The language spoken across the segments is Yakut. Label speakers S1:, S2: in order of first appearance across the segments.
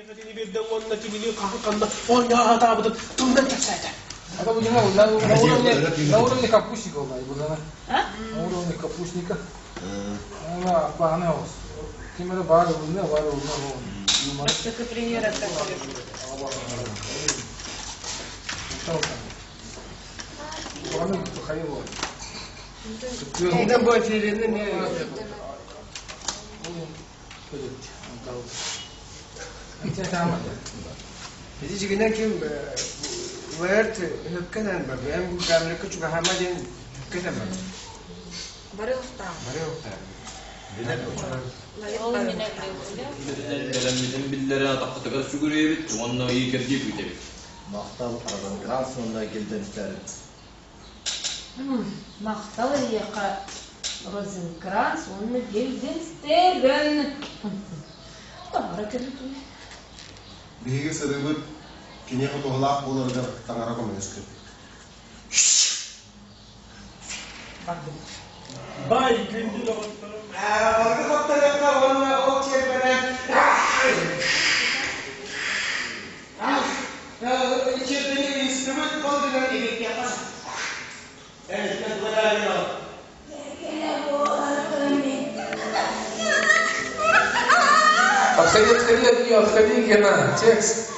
S1: Киниэхэ итини биэрдэ уонна кинини хаһан ханна оонньоо сатаабытын тылынан кэпсээтэ.
S2: Это будем на уровне капустника у нас было. На уровне капустника. Бааны ким эрэ баар ылына, баар ылына.
S3: Бастакы премьера
S4: Ити дьигинэн ким Уэрт өһөккө этэн бар. Бэйэм бу Гамлекка чугаһаама диэн өһөккө этэн бар.
S3: Бары устаам.
S4: Бары устаам.
S5: Бэлэммитин биллэрэн атахпытыгар сүгүрүйэбит уонна ыйы кэрдии күүтэбит.
S6: Махтал Розенкранц уонна Гильденстерн.
S3: Махтал эйиэхэ Розенкранц уонна Гильденстерн. Таҥара кэлитин.
S7: Биһиги сырыыбыт киниэхэ туһалаах буоларыгар таҥара көмөлөстүн.
S1: Бай күндү доҕотторум.
S4: Балыгы хоттарыахха уонна ол чиэрбэнэн чиэрбэни ыйыстыбыт ол гынан иһиттиэххэ Эн туга
S2: Отходи, отходи от нее, отходи, Гена, текст.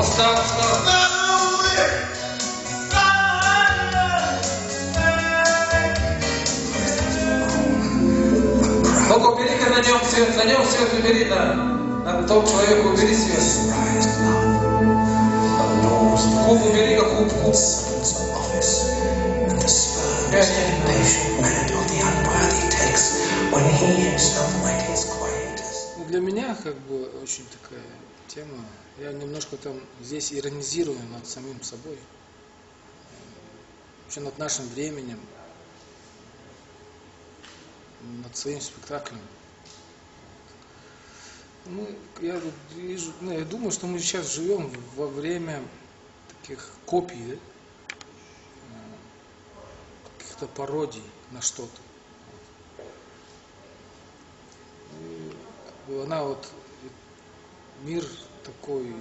S2: Встал, встал. Только убери-ка на нем свет убери, на том человеку убери свет. Куб убери-ка, куб, куб. Для меня как бы очень такая тема. Я немножко там здесь иронизирую над самим собой, вообще над нашим временем, над своим спектаклем. Ну, я вот вижу, ну, я думаю, что мы сейчас живем во время таких копий, да? Каких-то пародий на что-то. И как бы она вот мир такой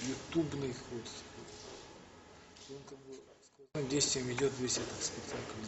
S2: ютубный, вот, он как бы сквозным действием идет весь этот спектакль.